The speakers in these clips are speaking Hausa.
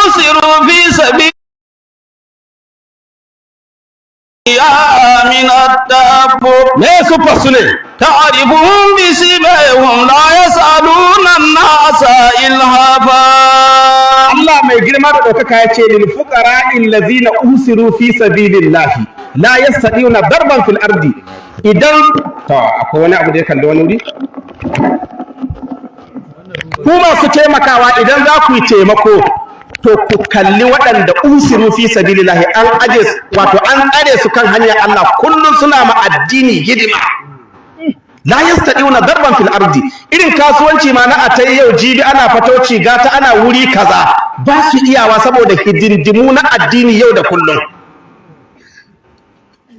أسروا في سبيل من التعفف. Me siffar su ne? تعرفهم بسيماهم لا يسألون الناس إلحافا. Allah mai girma da ɗaukaka ya ce: lil fuqara allazina usiru fi sabilillahi la yastati'una darban fil ardi. Idan to akwai wani abu da ya kalli wani wuri, ku masu taimakawa, idan za ku yi taimako, to ku kalli waɗanda usiru fi sabilillahi, an aje, wato an tsare su kan hanyar Allah, kullum suna ma addini hidima. La yastadiuna darban fil ardi, irin kasuwanci ma na atai yau jibi ana fatauci, gata ana wuri kaza, ba su iyawa saboda hidindimu na addini yau da kullum.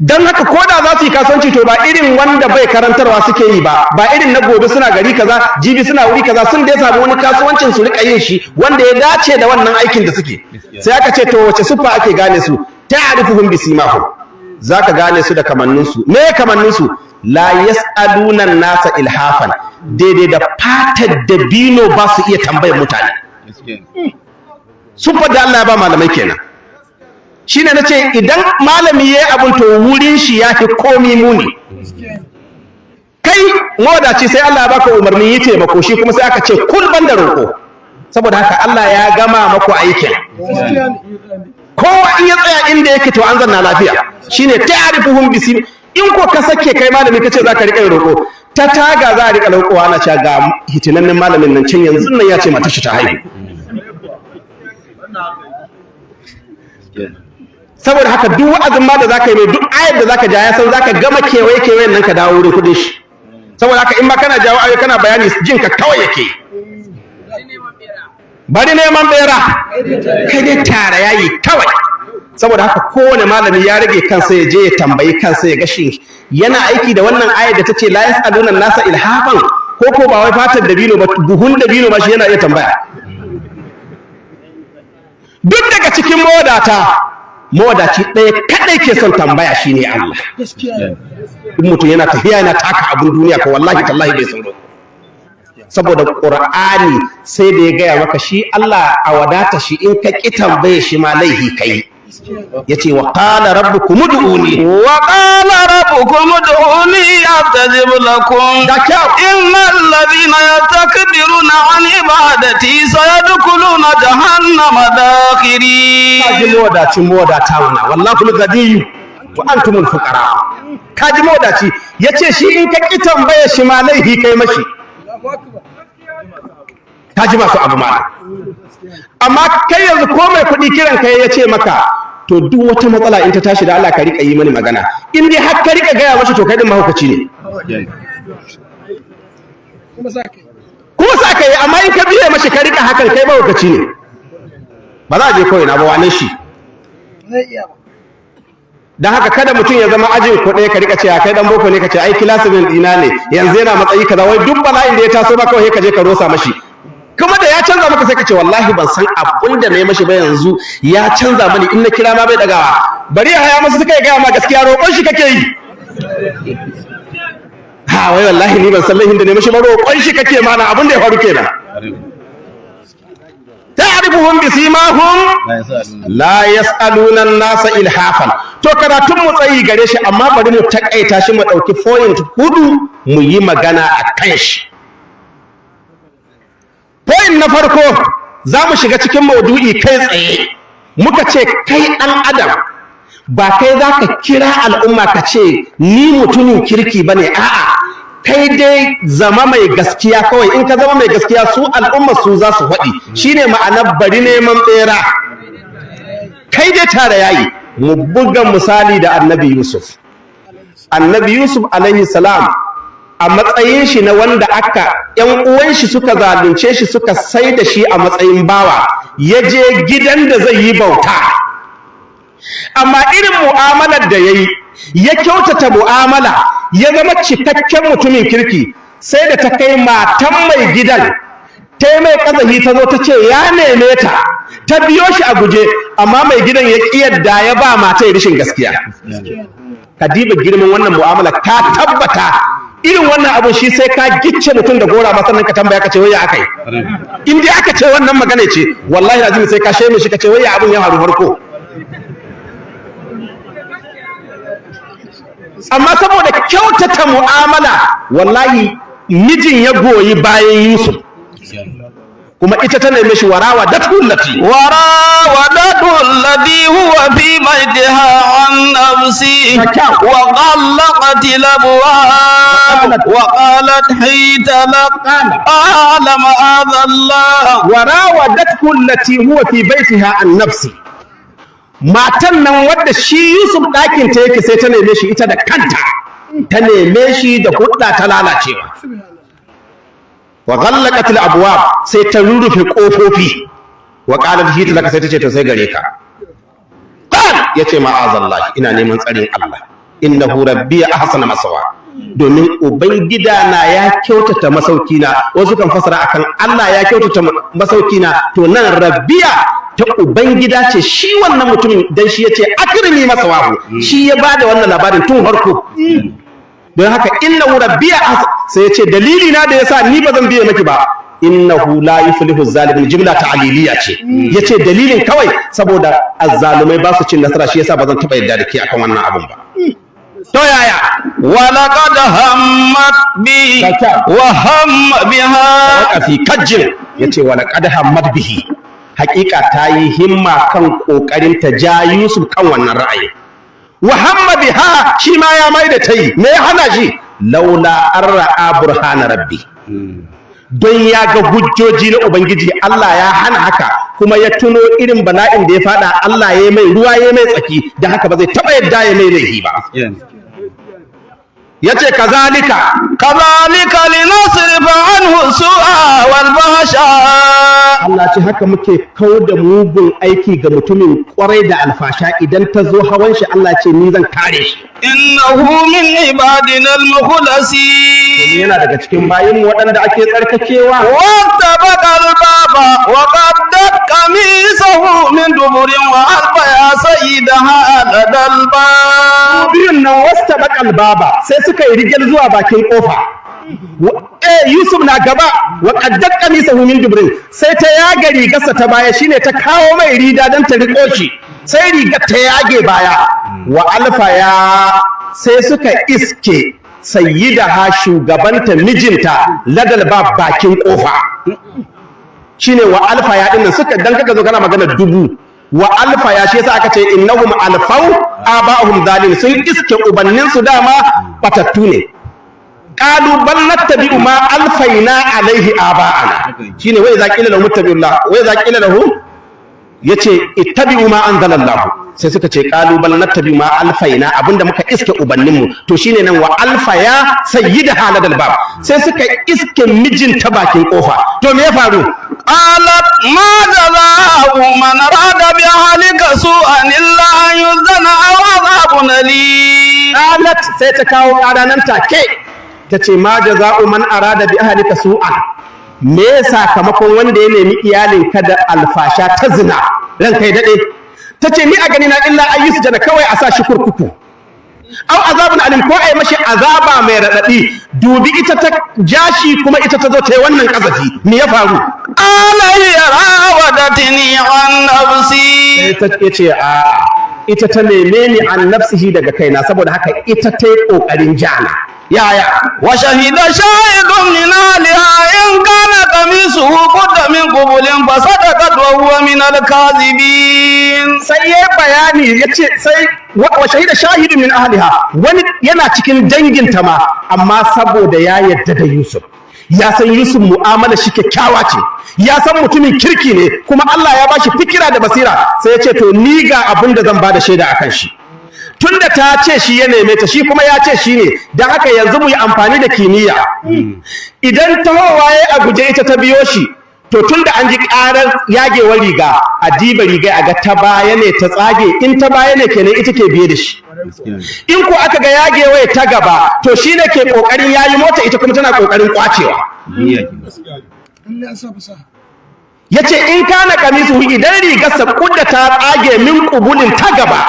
Don haka ko da za su yi kasuwanci, to ba irin wanda bai karantarwa suke yi ba, ba irin na gobe suna gari kaza, jibi suna wuri kaza. Sun dai samu wani kasuwancin su rika yin shi wanda ya dace da wannan aikin da suke. Sai aka ce, to wace siffa ake gane su? Ta'rifuhum bisimahum, zaka gane su da kamanninsu. Me kamanninsu? La yas'aluna nasa ilhafan, daidai da fatar dabino ba su iya tambayar mutane. Siffar da Allah ya ba malamai kenan. Shine nace idan malami yayi abun, to wurin shi ya fi komi muni. Kai mawadaci, sai Allah ya baka umarni yi taimako, shi kuma sai aka ce kul ban da roƙo. Saboda haka Allah ya gama maku aikin. Kowa in ya tsaya inda yake, to an zanna lafiya. Shine ta'rifuhum bisi. In ko ka sake kai malami kace zaka rika yin roƙo, ta taga za a rika roƙowa, ana cewa ga hitinannen malamin nan can, yanzu nan ya ce matar shi ta haihu. Saboda haka duk wa'azin ma da zaka yi mai, duk ayar da zaka ja, ya san zaka gama kewaye kewayen nan ka dawo wurin kudin shi. Saboda haka in ma kana jawo ayoyi kana bayani, jin ka kawai yake. Bari neman bera, kai dai tara yayi kawai. Saboda haka kowane malami ya rage kansa, ya je ya tambayi kansa ya ga shin yana aiki da wannan ayar da tace la yasaluna nasa ilhafan, ko ba wai fatar dabino ba, buhun dabino ma shi yana iya tambaya. Duk daga cikin mawadata, mawadaci ɗaya kaɗai ke son tambaya, shine Allah. In mutum yana tafiya yana taka abun duniya ko, wallahi tallahi bai tsoro, saboda Qur'ani sai da ya gaya maka shi Allah a wadata shi, in ka ƙi tambaye shi ma laihi kai. Yace: wa qala rabbukum ud'uni. Wa qala rabbukum ud'uni astajib lakum. Da kyau. Innal ladhina yastakbiruna an ibadati sayadkhuluna jahannama dakhirin. Kaji mawadacin mawadata mana: wallahu al-ghadiyyu wa antumul fuqara. Kaji mawadaci yace shi in ka ƙi tambaye shi ma laihi kai mashi. Kaji masu abu ma. Amma kai yanzu ko mai kuɗi kiran kai ya ce maka, to duk wata matsala in ta tashi, da Allah ka riƙa yi mani magana, in dai har ka riƙa gaya mashi, to kai din mahaukaci ne. Kuma sa ka yi, amma in ka biye mashi ka riƙa hakan, kai mahaukaci ne. Ba za a je kawai na ba, wane shi? Don haka kada mutum ya zama ajin ku ɗaya, ka rika cewa kai dan boko ne, ka ce ai classmate ɗina ne, yanzu yana matsayi kaza. Wai duk bala'in da ya taso ba, kawai ka je ka rosa mashi. Kuma da ya canza maka, sai ka ce wallahi ban san abun da na yi mashi ba, yanzu ya canza mani, in na kira ma bai dagawa. Bari ya haya masa suka yi gaya ma gaskiya, roƙon shi kake yi. Ha, wai wallahi ni ban san laifin da ne mashi ba, roƙon shi kake mana. Abun da ya faru kenan. Ta'rifuhum bisimahum la yas'aluna an-nasa ilhafan. To karatun mu tsayi gare shi, amma bari mu takaita shi, mu dauki point hudu mu yi magana a kan shi. Point na farko, za mu shiga cikin maudu'i kai tsaye. Muka ce kai ɗan adam ba kai za ka kira al'umma ka ce ni mutumin kirki bane, a'a, kai dai zama mai gaskiya kawai. In ka zama mai gaskiya, su al'umma su za su faɗi. Shine ma'anar bari neman ɓera, kai dai tare yayi. Mu buga misali da Annabi Yusuf. Annabi Yusuf alaihi salam, a matsayin shi na wanda aka yan uwan shi suka zalunce shi, suka sai da shi a matsayin bawa, ya je gidan da zai yi bauta, amma irin mu'amalar da ya yi, ya kyautata mu'amala, ya zama cikakken mutumin kirki, sai da ta kai matan mai gidan ta yi mai ƙazahi, ta zo ta ce ya neme ta, ta biyo shi a guje, amma mai gidan ya ƙi yadda ya ba mata ya rashin gaskiya. Ka diba girman wannan mu'amala, ka tabbata Irin wannan abun shi sai ka gicce mutum da gora ma sannan ka tambaya ka ce wai ya akai. In dai aka ce wannan magana ce, wallahi lazim sai ka sheme shi ka ce wai ya abun ya faru farko. Amma saboda kyautata mu'amala, wallahi mijin ya goyi bayan Yusuf, kuma ita ta neme shi warawa da tullati وراودته الذي هو في بيتها عن نفسه وغلقت الأبواب وقالت حيت لك قال معاذ الله. وراودته التي هو في بيتها عن nafsi. Matan nan wadda shi Yusuf ɗakin ta yake, sai ta neme shi ita da kanta, ta neme shi da hudda ta lalacewa. Wa ghallaqat al-abwab, sai ta rurrufe kofofi. Wa qalat hita laka, sai ta ce to sai gare ka. Qal, yace ma'azallah, ina neman tsarin Allah, innahu rabbi ahsana masawa, domin ubangida na ya kyautata masauki na. Wasu kan fasara akan Allah ya kyautata masauki na, to nan rabbiya ta ubangida ce shi wannan mutumin, dan shi yace akrimi masawahu, shi ya bada wannan labarin tun farko. Don haka innahu rabbiya, sai yace dalili na da yasa ni ba zan biye maki ba, innahu la yuflihu zalimin, jimla ta'liliya ce. Yace dalilin kawai saboda azzalumai ba su cin nasara, shi yasa ba zan taba yadda da ke akan wannan abun ba. To yaya? ولقد همت به وهم بها. Waqafi kajjin, yace wala qad hammat bihi, haƙiƙa ta yi himma kan kokarin ta ja Yusuf kan wannan ra'ayi. Wa hamma biha, shi ma ya mai da ta yi, me ya hana shi? Laula an ra'a burhana rabbi, don ya ga hujjoji na ubangiji, Allah ya hana haka, kuma ya tuno irin bala'in da ya fada, Allah ya mai ruwa ya mai tsaki, da haka ba zai taba yadda ya mai laifi ba. Yace kazalika كذلك لنصرف عنه السوء والفحشاء. Allah ce haka muke kau da mugun aiki ga mutumin kwarai da alfasha idan ta zo hawan shi, Allah ce ni zan kare shi. إنه من عبادنا المخلصين. Yana daga cikin bayin waɗanda ake tsarkakewa. واتبق الباب وقدت قميصه من دبر وألف يا سيدها لدى الباب. Biyun nan wasta bakal baba, sai suka yi rigel zuwa bakin kofa. Yusuf na gaba, wa qaddat qamisahu min dubrin, sai ta yaga rigarsa ta baya, shine ta kawo mai rida don ta riko shi, sai rigar ta yage baya. Wa alfa ya, sai suka iske sayyidaha, shugabanta, mijinta, ladal ba bakin kofa. Shine wa alfa ya dinnan suka dan kaka zo kana magana dubu wa alfa ya, shi yasa aka ce innahum alfau aba'ahum zalim, sun iske ubannin su dama batattu ne. Qalu bal nattabi'u ma alfaina alaihi aba'ana, shine wai za qila lahum ittabi'ullah, wai za qila lahum yace ittabi'u ma anzalallahu, sai suka ce qalu bal nattabi'u ma alfaina, abinda muka iske ubannin mu. To shine nan wa alfaya sayyida haladal bab, sai suka iske mijinta bakin kofa. To me ya faru? قالت ما جزاء من أراد بأهلك سوءا إلا أن يسجن أو عذاب أليم. Qalat, sai ta kawo ƙara nan take, ta ce ma jaza'u man arada bi ahlika su'an, me sakamakon wanda ya nemi iyalinka da alfasha ta zina? Ran kai dade, ta ce ni a gani na illa ayyusu jana, kawai a sa shi kurkuku, au azabun alim, ko ai mashi azaba mai radadi. Dubi ita ta jashi, kuma ita ta zo ta yi wannan kazafi. Me ya faru? قال هي راودتني عن نفسي. Sai ta ce a ita ta neme ni an nafsihi, daga kaina, saboda haka ita ta yi kokarin jana. Yaya? وشهد شاهد من أهلها إن كان قميصه قد من قبل فصدقت وهو من الكاذبين. Sai ya bayani ya ce sai wa shahida shahidun min ahliha, wani yana cikin danginta ma, amma saboda ya yarda da Yusuf, ya san Yusuf mu'amala shi kyakkyawa ce, ya san mutumin kirki ne, kuma Allah ya bashi fikira da basira, sai ya ce to ni ga abin da zan bada shaida akan shi, tunda ta ce shi ya neme ta, shi kuma ya ce shi ne, don haka yanzu mu yi amfani da kimiyya. Idan tahowa ya a guje ita ta biyo shi, to tunda an ji karar yagewar riga, a diba riga a ga ta baya ne ta tsage, in ta baya ne kenan ita ke biye da shi, in ko aka ga yagewa ta gaba, to shi ne ke kokarin yayi mota, ita kuma tana kokarin kwacewa. Yace in kana kamisu, idan rigarsa kudda ta tsage min kubulin ta gaba,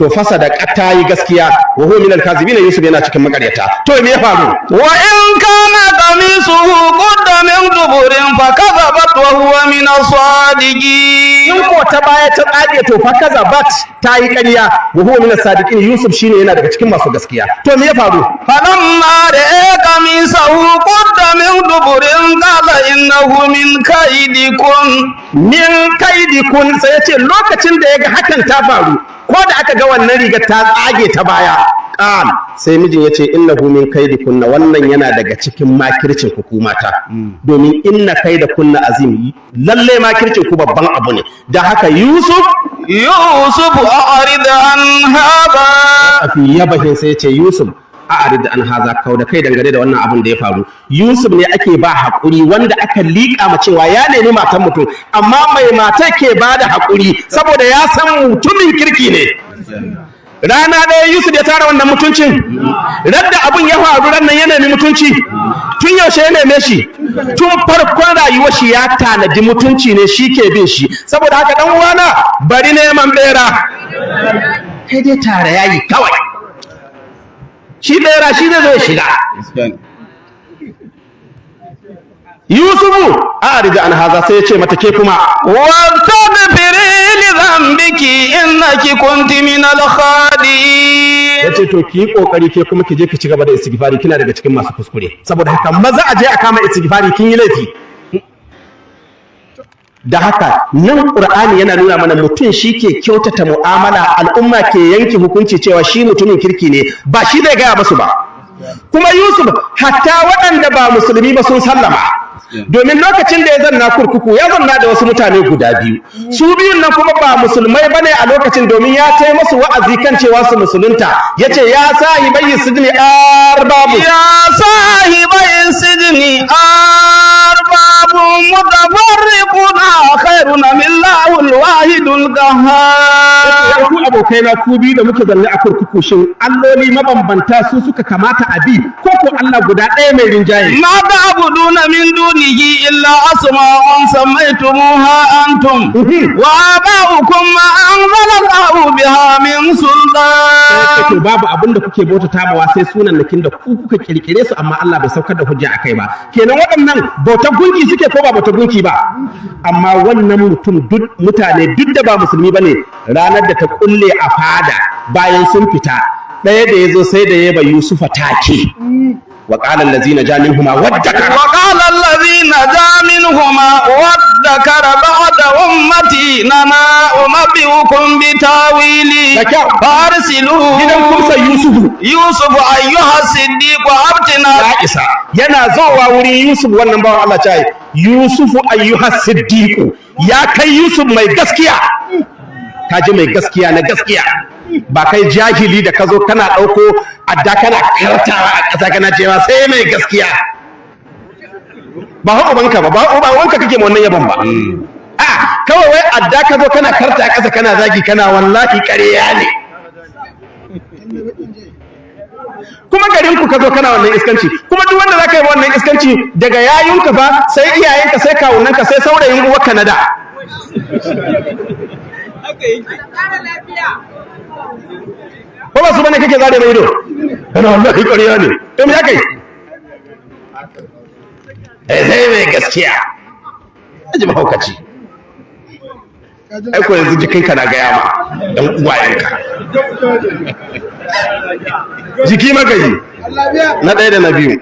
To fasa da ta yi gaskiya, wa huwa minal kazibin, Yusuf yana cikin makaryata. To me ya faru? وإن كان قميصه قد من دبر فكذبت وهو من الصادقين. In ko ta baya ta tsage, to fa kazabat, ta yi ƙarya, wa huwa minas sadiqin, Yusuf shine yana daga cikin masu gaskiya. To me ya faru? فلما رأى قميصه قد من دبر قال إنه من كيدكن. Min kaidikun, sai ya ce lokacin da ya ga hakan ta faru, ko da aka ga wannan rigar ta tsage ta baya, qal, sai mijin ya ce innahu min kaidikunna, wannan yana daga cikin makircin ku ku mata, domin inna kaidakunna azim, lalle makircin ku babban abu ne. Da haka Yusuf يوسف أعرض عن هذا. Afi yabahin, sai ya ce Yusuf a'rid an haza, kau da kai dangane da wannan abun da ya faru. Yusuf ne ake ba haƙuri, wanda aka liƙa ma cewa ya nemi matan mutum, amma mai mata ke ba da haƙuri saboda ya san mutumin kirki ne. Rana ɗaya Yusuf ya tara wannan mutuncin? Radda abun ya faru ran nan ya nemi mutunci? Tun yaushe ya neme shi? Tun farkon rayuwar shi ya tanadi mutunci ne, shi ke bin shi. Saboda haka dan uwana, bari neman bera, kai dai tare yayi kawai, shi bera shi zai zo ya shiga. Yusufu a'rid an haza, sai ya ce mata ke kuma واستغفري لذنبك إنك كنت من الخاطئين. Ya ce to ki yi kokari ke kuma ki je ki ci gaba da istighfari, kina daga cikin masu kuskure. Saboda haka maza a je a kama istighfari, kin yi laifi. Da haka nan Qur'ani yana nuna mana mutum shi ke kyautata mu'amala, al'umma ke yanke hukunci cewa shi mutumin kirki ne, ba shi zai gaya musu ba. Kuma Yusuf, hatta waɗanda ba musulmi ba sun sallama, domin lokacin da ya zanna kurkuku ya zanna da wasu mutane guda biyu. Su biyun nan kuma ba musulmai bane a lokacin, domin ya tai masu wa'azi kan cewa su musulunta. Yace ya sahibai sijni arbabu يا صاحبي السجن أأرباب متفرقون خير أم الله الواحد القهار. Ya ku abokaina ku biyu da muke zanne a kurkuku, shin alloli mabambanta su suka kamata a bi, ko ko Allah guda ɗaya mai rinjaye? ما تعبدون من دونه إلا أسماء سميتموها أنتم وآباؤكم ما أنزل الله بها من سلطان. To babu abin da kuke bautata mawa sai sunannakin da ku kuka kirkire su, amma Allah bai saukar da hujja akai ba. Kenan waɗannan bautar gunki suke ko ba bautar gunki ba? Amma wannan mutum, duk mutane duk da ba musulmi bane, ranar da ta kulle a fada bayan sun fita, ɗaya da ya zo sai da ya ba Yusufa take, wa qala allazi naja minhuma waddakara وقال الذي نجا منهما وادكر بعد أمة أنا أنبئكم بتاويله Da kyau. فأرسلون. Gidan kumsa Yusufu. يوسف أيها الصديق أفتنا. Ya isa yana zowa wurin Yusuf, wannan bawan Allah ce Yusufu ayyuha siddiqu, ya kai Yusuf mai gaskiya. Ka ji mai gaskiya na gaskiya, ba kai jahili da ka zo kana ɗauko adda kana kartawa a ƙasa kana cewa sai mai gaskiya. Ba ha ubanka ba, ba ubanka kake ma wannan yabon ba. A kawai wai adda ka zo kana karta a ƙasa, kana zagi, kana wallahi ƙarya ne. Kuma garin ku ka zo kana wannan iskanci. Kuma duk wanda zaka yi wannan iskanci, daga yayunka fa sai iyayenka, sai kawunanka, sai saurayin uwarka na da. Ko ba su bane kake zare mai ido kana wallahi ƙarya ne? To me aka yi? Eh, sai mai gaskiya. Aji mahaukaci. Ai ko yanzu jikinka na gaya ma dan uwayenka, jiki magayi na ɗaya da na biyu.